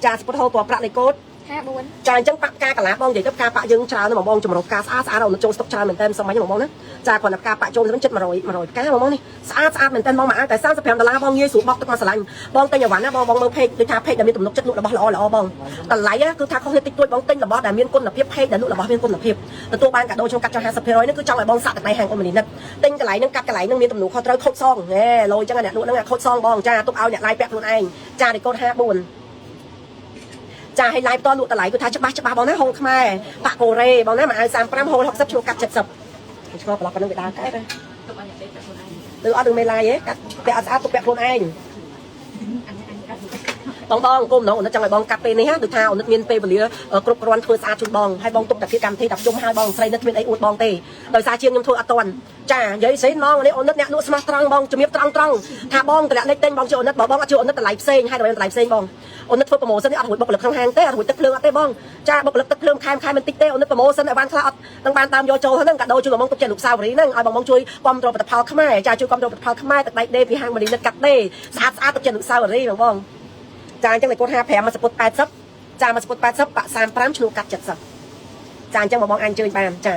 ចាសម្ពុតហូលពណ៌ប្រាក់លេខកូដ 54 ចាអញ្ចឹងប៉ាក់ផ្កាកាឡាបងនិយាយទៅផ្កាប៉ាក់យើងច្រើនណាស់បងបងចម្រុះផ្កាស្អាតស្អាតអូនចូលស្តុកច្រើនមែនតើសម័យបងបងណាចាគ្រាន់តែផ្កាប៉ាក់ចូលទៅចិត្ត100 100ផ្កាបងបងនេះស្អាតស្អាតមែនតើបងមកអាវតែ35ដុល្លារបងងាយស្រួលបោកទឹកមកស្រឡាញ់បងទិញអីវ៉ាន់ណាបងបងមើល page ដូចថា page ដែលមានទំនុកចិត្តលក់របស់ល្អល្អបងតម្លៃគឺថាខុសគ្នាតិចតួចបងទិញរបស់ដែលមានគុណភាព page ដែលលក់របស់មានគុណភាពទទួលបានកាដូចូលកាត់ចុះ50%នេះគឺចង់ឲ្យបងសាក់តម្លៃហាងអូមនីនិតទិញកន្លែងហ្នឹងកាត់កន្លែងហ្នឹងមានទំនួលខុសត្រូវខូចសងហេលយអញ្ចឹងអ្នកលក់ហ្នឹងខូចសងបងចាទុកឲ្យអ្នកឡាយពាក់ខ្លួនឯងចាលេខកូដ54ចាឲ្យ live ផ្ទាល់លក់តម្លៃគឺថាច្បាស់ច្បាស់បងណាហូលខ្មែរប៉ាក់កូរ៉េបងណាមួយអាវ35ហូល60ឈ្មោះកាត់70ឆ្ងល់ប្លុកប៉ុណ្ណឹងវាដើរកែទៅឬអត់នឹងមេឡាយទេកាត់ពាក់អត់ស្អាតទុកពាក់ខ្លួនឯងបងបងគុំណងអូនចង់ឲ្យបងកាត់ពេលនេះហ่าដូចថាអូនមានពេលវេលាគ្រប់គ្រាន់ធ្វើស្អាតជូនបងហើយបងទុកតែកម្មវិធីដល់ជុំហើយបងស្រីនឹកគ្មានអីអួតបងទេដោយសារជាងខ្ញុំធ្វើអត់ទាន់ចានិយាយស្អីហ្មងនេះអូនអ្នកលក់ស្មោះត្រង់បងជំរាបត្រង់ត្រង់ថាបងតម្លាក់លេខទិញបងជាអូនបើបងអត់ជាអូនតម្លៃផ្សេងហើយតម្លៃផ្សេងបងអូនធ្វើ promotion នេះអត់រួចបុគ្គលិកក្នុងហាងទេអត់រួចទឹកភ្លើងអត់ទេបងចាបុគ្គលិកទឹកភ្លើងខែខែមិនតិចទេអូន promotion ឲ្យបានខ្លះអត់នឹងបានតាមយកចូលហ្នឹងកាដូជូនបងទុកជាលោកសាវរីហ្នឹងឲ្យបងបងជួយគាំទ្រផលិតផលខ្មែរចាជួយគាំទ្រផលិតផលខ្មែរទឹកដៃដេពីហាងមនីនិតកាត់ដេស្អាតស្អាតទុកជាលោកសាវរីបងបងចាអញ្ចឹងលេខកូដ55មកសពុត80ចាមកសពុត80ប៉ាក់35ឆ្លួកាត់70ចាអញ្ចឹងបងបងអាចអញ្ជើញបានចា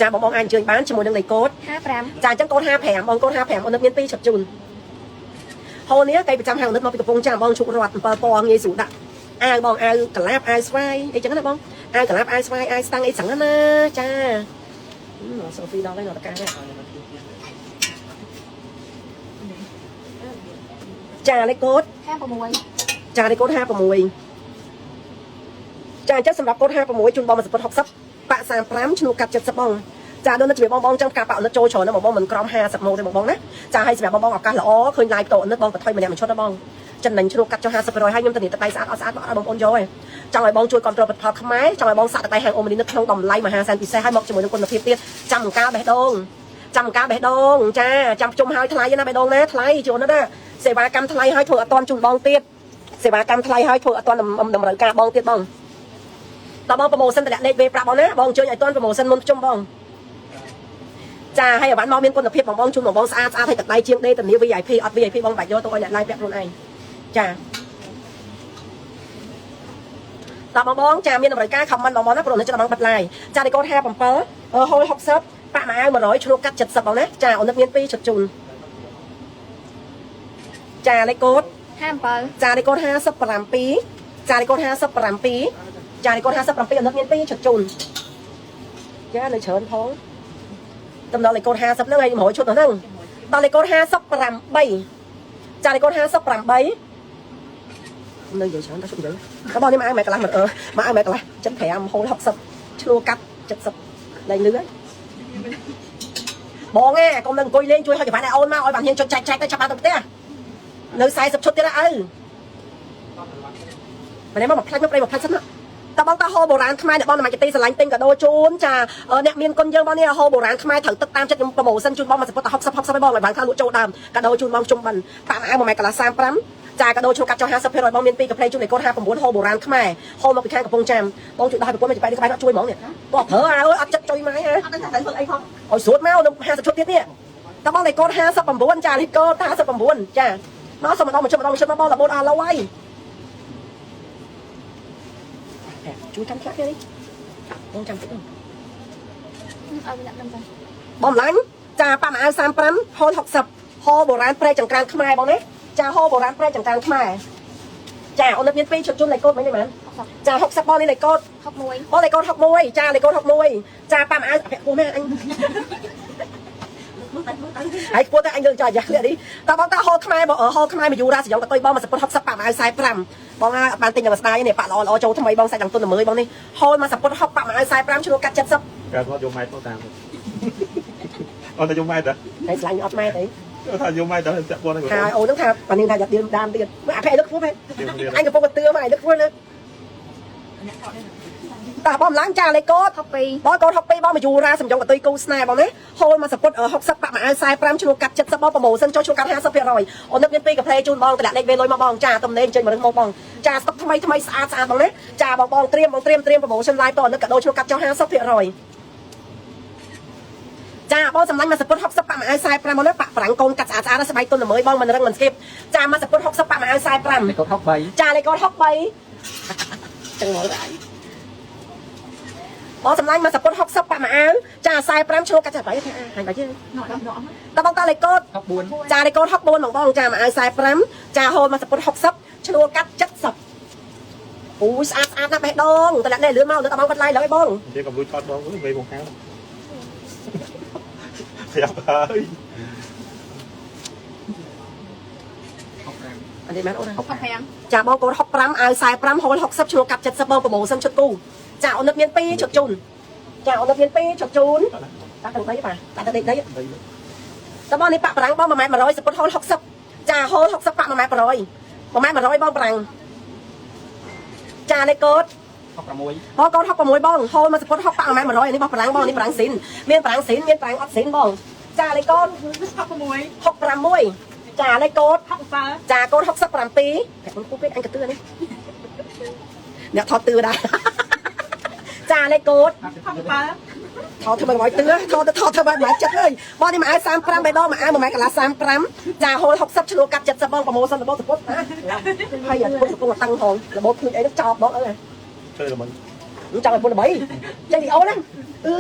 ចាបងបងអាចអញ្ជើញបានជាមួយនឹងលេខកូដ 55 ចាអញ្ចឹងកូន55បងកូន55អូននឹកមាន2ឈុតជូនហូននេះកៃប្រចាំហាងអូននឹកមកពីកំពង់ចាមបងឈុករត់7ពណ៌ងាយស្រួលដាក់អាវបងអាវកាឡាបអាវស្វាយអីចឹងណាបងអាវកាឡាបអាវស្វាយអាវស្តាំងអីចឹងណាចាសូហ្វីដល់ហើយដល់តកាចាលេខកូដ 56 ចាលេខកូដ56ចាអញ្ចឹងសម្រាប់កូដ56ជូនបងមួយសពុត60ប៉ាក់35ឈ្នួលកាត់70បងចាដូចនៅជំរាបបងបងចឹងការប៉ាក់អនុិតចូលច្រើនណាស់បងបងមិនក្រំ50ម៉ូទេបងបងណាចាឲ្យសម្រាប់បងបងឱកាសល្អឃើញ live តអនុិតបងបន្ថយម្នាក់មួយឈុតណាបងចំណេញជ្រូកកាត់ចុះ50%ហើយខ្ញុំធានាទឹកដៃស្អាតអត់ស្អាតបងអត់បងប្អូនយកទេចង់ឲ្យបងជួយគ្រប់គ្រងផលិតផលខ្មែរចង់ឲ្យបងសាក់ទឹកដៃហាងអូមនីនៅក្នុងតម្លៃមហាសែនពិសេសហើយមកជាមួយនឹងគុណភាពទៀតចាំការបេះដូងចាំការបេះដូងចាចាំជុំហើយថ្លៃណាបេះដូងណាថ្លៃជួនណាសេវាកម្មថ្លៃហើយធ្វើអត់តាន់ជូនបងទៀតសេវាកម្មថ្លៃហើយធ្វើអត់តាន់តម្រូវការបងទៀតបងតើបង promotion តម្លាក់លេខវេប្រាប់បងណាបងអញ្ជើញឲ្យតាន់ promotion មុនជុំបងចាហើយអវ៉ាន់មកមានគុណភាពបងបងជូនបងបងស្អាតស្អាតហើយទឹកដៃជាងដេធានា VIP អត់ VIP បងបាច់យកទៅឲ្យអ្នកឡាយពាក់ខ្លួនឯងចាតើបងបងចាមានតម្រូវការ comment បងបងណាព្រោះនៅចិត្តបងបិទ live ចាលេខកូដ57ហូល60ប៉ាក់មួយអាវ100ឆ្លួកាត់70បងណាចាអូននឹកមាន2ឈុតជូនចាលេខកូដ 57 ចាលេខកូដ57ចាលេខកូដ57ចាលេខកូដ57អូននឹកមាន2ឈុតជូនចានៅច្រើនផងតំណលេខកូដ50ហ្នឹងហើយ100ឈុតហ្នឹងដល់លេខកូដ58ចាលេខកូដ58នៅនិយាយច្រើនតែឈុតនិយាយតើបងនេះមកអាវម៉ែកន្លះមកអឺមកអាវម៉ែកន្លះ75ហូល60ឆ្លួកាត់70លែងលឺហើយបងឯងកុំនឹងអង្គុយលេងជួយហុចចង្វាន់ឲ្យអូនមកឲ្យបានហ៊ានចុចចែកចែកទៅចាប់បានទៅផ្ទះ នៅ40ឈុតទៀតអើម្នាក់មកផ្លាច់មកប្រិយមកផ្លាច់សិនតបងតាហូបុរាណខ្មែរអ្នកបងមកទីស្រឡាញ់ទិញកាដូជូនចាអ្នកមានគុណយើងបងនេះហូបុរាណខ្មែរត្រូវទឹកតាមចិត្តខ្ញុំ promotion ជូនបងមកសពុត60 60ឲ្យបងឲ្យបានខាងលក់ចូលដើមកាដូជូនបងជុំបិណ្ឌប៉ាក់អាវ1ម៉ែត្រកន្លះ35ចាកាដូឈ្មោះកាត់ចុះ50%បងមាន2កាផ្លេជូនលេខកូដ59ហូបុរាណខ្មែរហូមកពីខាងកំពង់ចាមបងជួយដល់ឲ្យប្រពន្ធមកបែកក្បែរអត់ជួយហ្មងនេះបងប្រើអើយអត់ចិត្តជួយម៉ែហ៎ អត់ដឹងថាធ្វើអីផង ឲ្យស្រួតមកនៅ50ឈុតទៀតនេះតបងលេខកូដ59ចាលេខកូដ59ចាមកសុំម្ដងមួយឈុតម្ដងមួយឈុតមកបងរបូតអស់ឡូវហើយជួយចាំខ្លះនេះបងចាំតិច ឲ្យអ្នកដឹងទៅ បងឡាញ់ចាប៉ាម៉ាអាវ35ហូល60ហូបុរាណព្រែកចង្ក្រានខ្មែរបងណាចាហូបុរាណព្រែកចង្ក្រានខ្មែរចាអូនមាន2ឈុតជូនលេខកូដមិញនេះមែនចា60បងនេះលេខកូដ 61 បងលេខកូដ61ចាលេខកូដ61ចាប៉ាម៉ាអាវពាក់ពោះមែនអញហើយខ្ពស់តែអញលើកចាយ៉ាស់នេះតើបងតើហូខ្មែរបងហូខ្មែរមួយយូរ៉ាសយ៉ងកតុយបងមកសពុត60ប៉ាម៉ាអាវ45បងអត់បានទិញដល់ស្ដាយនេះប៉ាក់ល្អល្អចូលថ្មីបងសាច់ដល់ទុនល្មើយបងនេះហូលមកសពុត60ប៉ាក់ម៉ាអាវ45ឈ្មោះកាត់70 កើតមកយកម៉ែទៅតាមអត់តែយកម៉ែតា ហើយស្លាញ់អត់ម៉ែទេ ថាយកម៉ែតាពាក់ព័ន្ធនឹង ហើយអូនហ្នឹងថាប៉ានេះថាយ៉ាត់ទៀមដាមទៀតមើលអាភែលើកខ្ពស់ហ៎អញកំពុងតែទឿមកឯងលើកខ្ពស់លើកតើបងឡើងចាលេខកូដ 62 បងកូន62បងមកយូរ៉ាសំយ៉ងកតុយគូស្នេហ៍បងណាហូលមកសពុត60ប៉ាក់មួយអាវ45ឈ្នួលកាត់70បង promotion ចុះឈ្នួលកាត់50%អូននឹកមាន2កាផ្លេជូនបងតម្លាក់លេខវេលុយមកបងចាទំនេរអញ្ជើញមករឹងមកបងចាស្តុកថ្មីថ្មីស្អាតស្អាតបងណាចាបងបងត្រៀមបងត្រៀមត្រៀម promotion live តនឹកកាដូឈ្នួលកាត់ចុះ50%ចាបងសម្លាញ់មកសពុត60ប៉ាក់មួយអាវ45មកណាប៉ាក់ប្រាំងកូនកាត់ស្អាតស្អាតស្បែកទុនល្មើយបងមិនរឹងមិនស្គីបចាមកសពុត60ប៉ាក់មួយអាវ45 លេខកូដ63 ចាលេខកូដ63ចឹងមកដែរបងសម្លាញ់មកសពុត60ប៉ាក់មួយអាវចា45ឆ្លូកាត់ចាបាយថាហាញ់បាយយើងតើបងតលេខកូដ 64 ចាលេខកូដ64បងបងចាមួយអាវ45ចាហូលមកសពុត60ឆ្លូកាត់70អូយស្អាតស្អាតណាស់បេះដូងតម្លាក់នេះលឿនមកនៅតបងគាត់ឡាយឡើយបង និយាយកុំលួចថតបងវិញបងហៅប្រាប់ហើយ 65 អត់ទេមែនអូន 65 ចាបងកូន65អាវ45ហូល60ឆ្លូកាត់70បង promotion ឈុតគូចាអូននឹកមាន2ឈុតជូនចាអូននឹកមាន2ឈុតជូនតាទាំង3បាទតាទៅដេកដីតើបងនេះប៉ាក់ប្រាំងបង1ម៉ែត្រ100សពុតហូល60ចាហូល60ប៉ាក់1ម៉ែត្រ100 1ម៉ែត្រ100បងប្រាំងចាលេខកូដ 66 បងកូន66បងហូលមកសពុត60ប៉ាក់1ម៉ែត្រ100នេះបងប្រាំងបងនេះប្រាំងស៊ីនមានប្រាំងស៊ីនមានប្រាំងអត់ស៊ីនបងចាលេខកូដ 66 66ចាលេខកូដ 67 ចាកូន67ប្រាក់គូពេកអញក៏ទឿនេះអ្នកថតទឿដែរចាលេខកូដ 67 ថតធ្វើមកឲ្យទឿថតទៅថតធ្វើមកចិត្តអើយបងនេះមួយអាវ35បេះដូងមួយអាវ1ម៉ែត្រកន្លះ35ចាហូល60ឆ្លួកាត់70បង promotion របូតសពុតណាហើយអាពុតកំពុងតឹងផងរបូតភ្លឺអីនោះចោបបងអើយ ធ្វើល្មិន ចង់ឲ្យពុនល្បីចេញវីអូហ្នឹងអឺ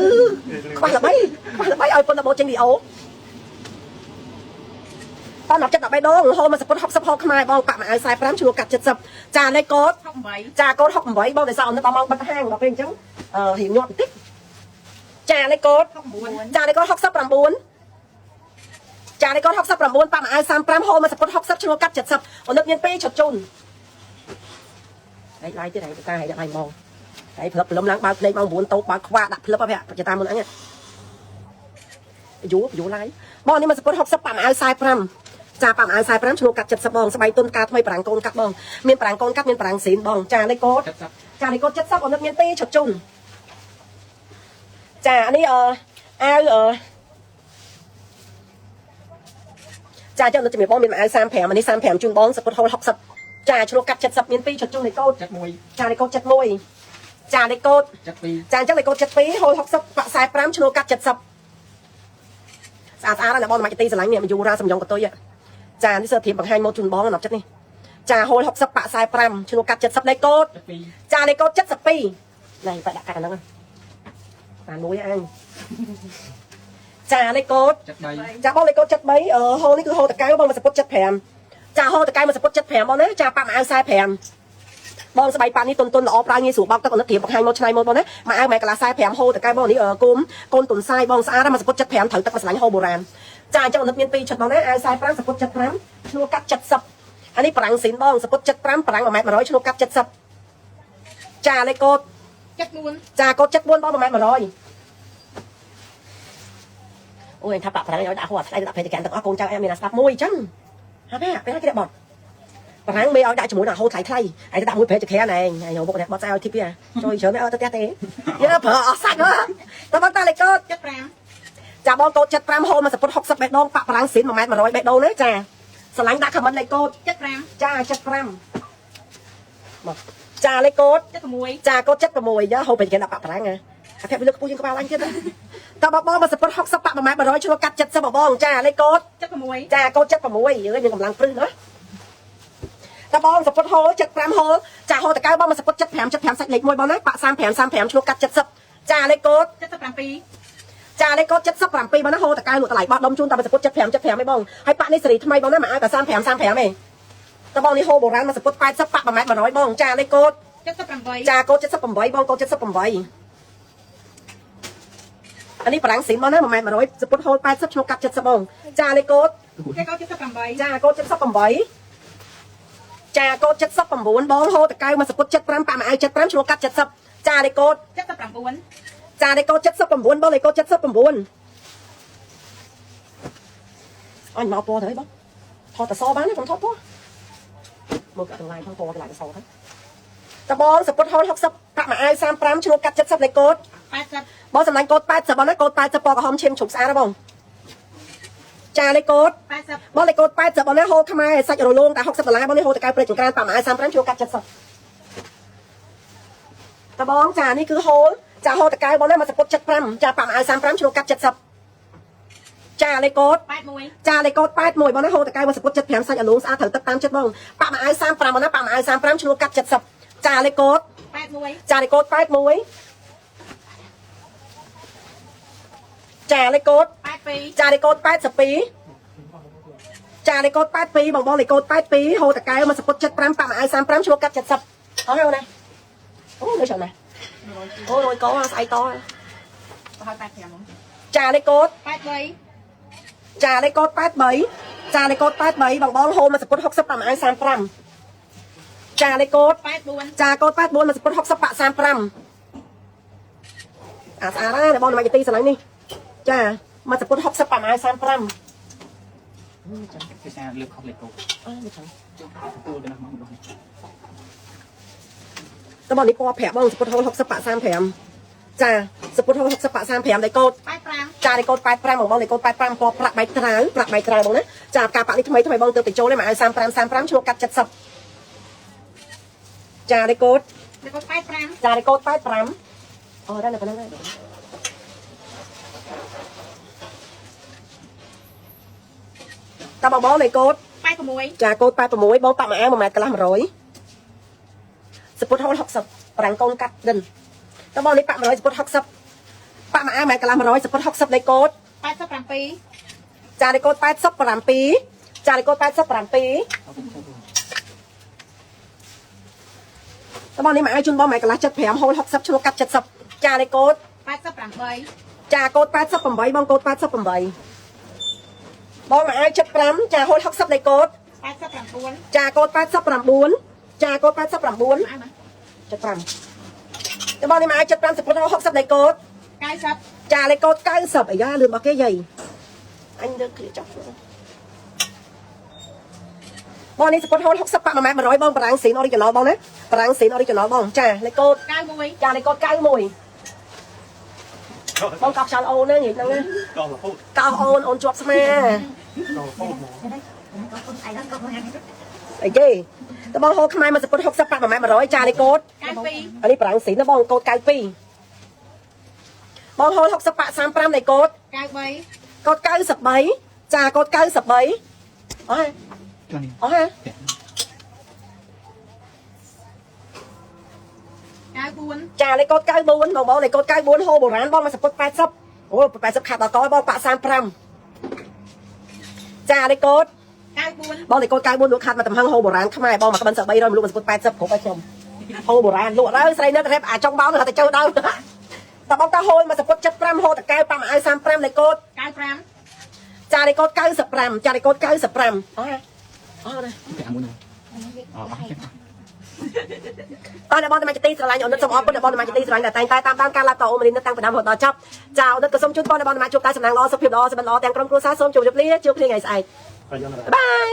ខ្វះល្បីខ្វះល្បីឲ្យពុនរបូតចេញវីអូតើចិត្ត13ដងហូលមកសពុត60ហូលខ្មែរបងប៉ាក់មួយអាវ45ឆ្លួកាត់70ចាលេខកូដ 68 ចាកូន68បងតែសោនៅដល់ម៉ោងបិទហាងដល់ពេលអញ្ចឹងអឺរៀងញាប់បន្តិចចាលេខកូដ 69 ចាលេខកូដ69ចាលេខកូដ69ប៉ាក់មួយអាវ35ហូលមកសពុត60ឆ្លួកាត់70អូននឹកមាន2ឈុតជូនហើយឡាយទៀតហើយតាហើយដាក់ឲ្យហ្មងហើយផ្លឹបព្រលឹមឡើងបើកភ្នែកម៉ោង9តូបបើកខ្វាក់ដាក់ផ្លឹបហ៎ភតាមមុនអញយូយូឡាយបងនេះមកសពុត60ប៉ាក់មួយអាវ45ចាប៉ាក់មួយអាវ45ឆ្លួកាត់70បងស្បៃទុនការថ្មីប្រាំងកូនកាត់បងមានប្រាំងកូនកាត់មានប្រាំងស៊ីនបងចាលេខកូដ 70 ចានេះកូន70អូននឹកមាន2ឈុតជូនចានេះអឺអាវអឺចាចឹងនៅជំរាបបងមានអាវ35អានេះ35ជូនបងសពុតហូល60ចាឆ្លួកាត់70មាន2ឈុតជូនលេខកូដ 71 ចាលេខកូដ71ចាលេខកូដ 72 ចាអញ្ចឹងលេខកូដ72ហូល60ប៉ាក់45ឆ្លួកាត់70ស្អាតស្អាតណាស់បងមកទីស្រឡាញ់នេះមយូរ៉ាសំយ៉ងកតុយចានេះសើធៀបបង្ហាញមកជូនបងណាប់ចិត្តនេះចាហូល60ប៉ាក់45ឆ្លួកាត់70លេខកូដ 72 ចាលេខកូដ72ណៃបាក់ដាក់កាត់អាហ្នឹងបានមួយអញចាលេខកូដ 73 ចាបងលេខកូដ73អឺហូលនេះគឺហូលតកៅបងមកសពុត75ចាហូលតកៅមកសពុត75បងណាចាប៉ាក់មួយអាវ45បងស្បៃប៉ានេះតុនតុនល្អប្រើងាយស្រួលបោកទឹកអនុធៀបបង្ហាញមកឆ្នៃមកបងណាមួយអាវម៉ែកន្លះ45ហូលតកៅបងនេះគុំកូនទុនសាយបងស្អាតមកសពុត75ត្រូវទឹកមកស្រឡាញ់ហូលបុរាណចាអញ្ចឹងអនុមាន2ឈុតបងណាអាវ45សពុត75ឈ្នួលកាត់70អានេះប្រាំងស៊ីនបងសពុត75ប្រាំង1ម៉ែត្រ100ឈ្នួលកាត់70ចាលេខកូដ 74 ចាកូដ74បង1ម៉ែត្រ100អូយថាបាក់ប្រាំងឲ្យដាក់ហួរថ្លៃដាក់ភេទកម្មទាំងអស់កូនចៅអែមានអាស្ដាប់មួយអញ្ចឹងហាពេលពេលគេបត់ បារាំងមេឲ្យដាក់ជាមួយនឹងហូតថ្លៃថ្លៃហើយដាក់មួយប្រេចក្រានឯងហើយមុខនេះបត់ស្អែឲ្យធីបជួយច្រើនអត់ទៅផ្ទះទេយើប្រើអស់សាច់ហ៎តើបងតាលេខកូដ 75 ចាបងកូដ75ហូលមកសពុត60បេះដូងប៉ាក់បារាំងស៊ីន1ម៉ែត្រ100បេះដូងណាចាស្រឡាញ់ដាក់ខមមិនលេខកូដ 75 ចា75មកចាលេខកូដ 76 ចាកូដ76យ៉ាហូបពេលគេដាក់ប៉ាក់បារាំងហ៎អាភៈវាលើកខ្ពស់ជាងក្បាលអញទៀតណាតើបងបងមកសពុត60ប៉ាក់1ម៉ែត្រ100ឆ្លុះកាត់70បងបងចាលេខកូដ 76 ចាកូដ76យើមានកម្លាំងព្រឹសណាតើបងសពុតហូល75ហូលចាហូលតកៅបងមកសពុត75 75សាច់លេខ1បងណាប៉ាក់35 35ឆ្លុះកាត់70ចាលេខកូដ 77 ចាលេខកូដ77បងណាហូតកៅលក់តម្លៃបោះដុំជូនតាមសពុត75 75ឯងបងហើយប៉ាក់នេះសេរីថ្មីបងណាមួយអាវតែ35 35ឯងតើបងនេះហូបុរាណមកសពុត80ប៉ាក់1ម៉ែត្រ100បងចាលេខកូដ 78 ចាកូដ78បងកូដ78អានេះបារាំងស៊ីនបងណា1ម៉ែត្រ100សពុតហូល80ឈ្មោះកាត់70បងចាលេខកូដ គេកូដ78 ចាកូដ78ចាកូដ79បងហូតកៅមកសពុត75ប៉ាក់មួយអាវ75ឈ្មោះកាត់70ចាលេខកូដ 79 ចាលេខកូដ79បងលេខកូដ79អញមកពណ៌ទៅហីបងថតតសបានទេខ្ញុំថតពណ៌មកកន្លែងផងពណ៌កន្លែងតសទៅតបងសពុតហូល60ប្រាក់មួយអាវ35ឈ្នួលកាត់70លេខកូដ 80 បងសម្លាញ់កូដ80បងណាកូដ80ពណ៌ក្រហមឈាមជ្រុកស្អាតហ៎បងចាលេខកូដ 80 បងលេខកូដ80បងណាហូលខ្មែរសាច់រលោងតែ60ដុល្លារបងនេះហូលតកៅព្រៃចង្ក្រានប្រាក់មួយអាវ35ឈ្នួលកាត់70តបងចានេះគឺហូលចាហូលតកៅបងណាមកសពុត75ចាប្រាក់មួយអាវ35ឈ្នួលកាត់70ចាលេខកូដ 81 ចាលេខកូដ81បងណាហូតតកៅមកសពុត75សាច់អាលងស្អាតត្រូវទឹកតាមចិត្តបងប៉ាក់មួយអាវ35បងណាប៉ាក់មួយអាវ35ឈ្នួលកាត់70ចាលេខកូដ 81 ចាលេខកូដ81ចាលេខកូដ 82 ចាលេខកូដ82ចាលេខកូដ82បងបងលេខកូដ82ហូតតកៅមកសពុត75ប៉ាក់មួយអាវ35ឈ្នួលកាត់70អស់ហើយអូនណាអូនៅច្រើនណាស់អូរយកោស្អែកត ប្រហែល85ហ្មង ចាលេខកូដ 83 ចាលេខកូដ83ចាលេខកូដ83បងបងហូមកសពុត60ប៉ាក់មួយអាវ35ចាលេខកូដ 84 ចាកូដ84មកសពុត60ប៉ាក់35អាស្អាតណាស់បងមកទីស្រឡាញ់នេះចាមកសពុត60ប៉ាក់មួយអាវ35 ភាសាលើកខុសលេខកូដ អើមិនចឹង ទទួលទៅណាស់មកម្ដងនេះ តើបងនេះពណ៌ប្រាក់បងសពុតហូល60ប៉ាក់35ចាសពុតហូល60ប៉ាក់35លេខកូដ 85 ចាលេខកូដ85បងបងលេខកូដ85ពណ៌ប្រាក់បែកត្រាវប្រាក់បែកត្រាវបងណាចាការប៉ាក់នេះថ្មីថ្មីបងទៅទៅចូលទេមួយអាវ35 35ឈ្មោះកាត់70ចាលេខកូដ លេខកូដ85 ចាលេខកូដ85អូដល់នៅប៉ុណ្្នឹងហើយតើបងបងលេខកូដ 86 ចាកូដ86បងប៉ាក់មួយអាវ1ម៉ែត្រកន្លះ100សពុតហូល60ប្រាំងកូនកាត់ដិនតើបងនេះប៉ាក់100សពុត60ប៉ាក់មួយអាវ1ម៉ែត្រកន្លះ100សពុត60លេខកូដ 87 ចាលេខកូដ87ចាលេខកូដ87 អត់ទៅ តើបងនេះមួយអាវជូនបង1ម៉ែត្រកន្លះ75ហូល60ឈ្មោះកាត់70ចាលេខកូដ 88 ចាកូដ88បងកូដ88បងមួយអាវ75ចាហូល60លេខកូដ 89 ចាកូដ89ចាកូដ89 អាមក 75តើបងនេះមួយអាវ75សពុត60លេខកូដ 90 ចាលេខកូដ90អាយ៉ាលឿនរបស់គេយាយអញលើកគ្លៀចុះបងនេះសពុតហូល60ប៉ាក់1ម៉ែត្រ100បងបារាំងស៊ីន original បងណាបារាំងស៊ីន original បងចាលេខកូដ 91 ចាលេខកូដ91បងកោសខ្យល់អូនណានិយាយហ្នឹងណា កោរហូត កោសអូនអូនជាប់ស្មា កោរហូតហ្មង អីគេតើបងហូលខ្មែរមកសពុត60ប៉ាក់1ម៉ែត្រ100ចាលេខកូដ 92 អានេះបារាំងស៊ីនណាបងកូដ92បងហូល60ប៉ាក់35លេខកូដ 93 កូដ93ចាកូដ93អស់ហើយ ចុះនេះ អស់ហើយ 94 ចាលេខកូដ94បងបងលេខកូដ94ហូបុរាណបងមកសពុត80អូ80ខាត់ដល់កបងប៉ាក់35ចាលេខកូដ 94 បងលេខកូដ94លក់ខាត់មកតំហឹងហូបុរាណខ្មែរបងមកក្បិនស300លក់មកសពុត80គ្រប់ឲ្យខ្ញុំហូបុរាណលក់ទៅស្រីនៅតែអាចុងបោទៅទៅចូលដល់តើបងតាហូលមកសពុត75ហូតកៅប៉ាក់មួយអាវ35លេខកូដ 95 ចាលេខកូដ95ចាលេខកូដ95អស់ហើយអស់ហើយ គេអាមួយនោះអអស់ចឹង តើអ្នកបងតមាជាទីស្រឡាញ់អូននិតសូមអរគុណអ្នកបងតមាជាទីស្រឡាញ់ដែលតែងតែតាមដានការឡាយតអូមរីនតាំងពីដើមរហូតដល់ចប់ចាអូននិតក៏សូមជូនពរអ្នកបងតមាជួបតែសំណាងល្អសុខភាពល្អសុខល្អទាំងក្រុមគ្រួសារសូមជម្រាបលាជួបគ្នាថ្ងៃស្អែក ហើយយកណា បាយ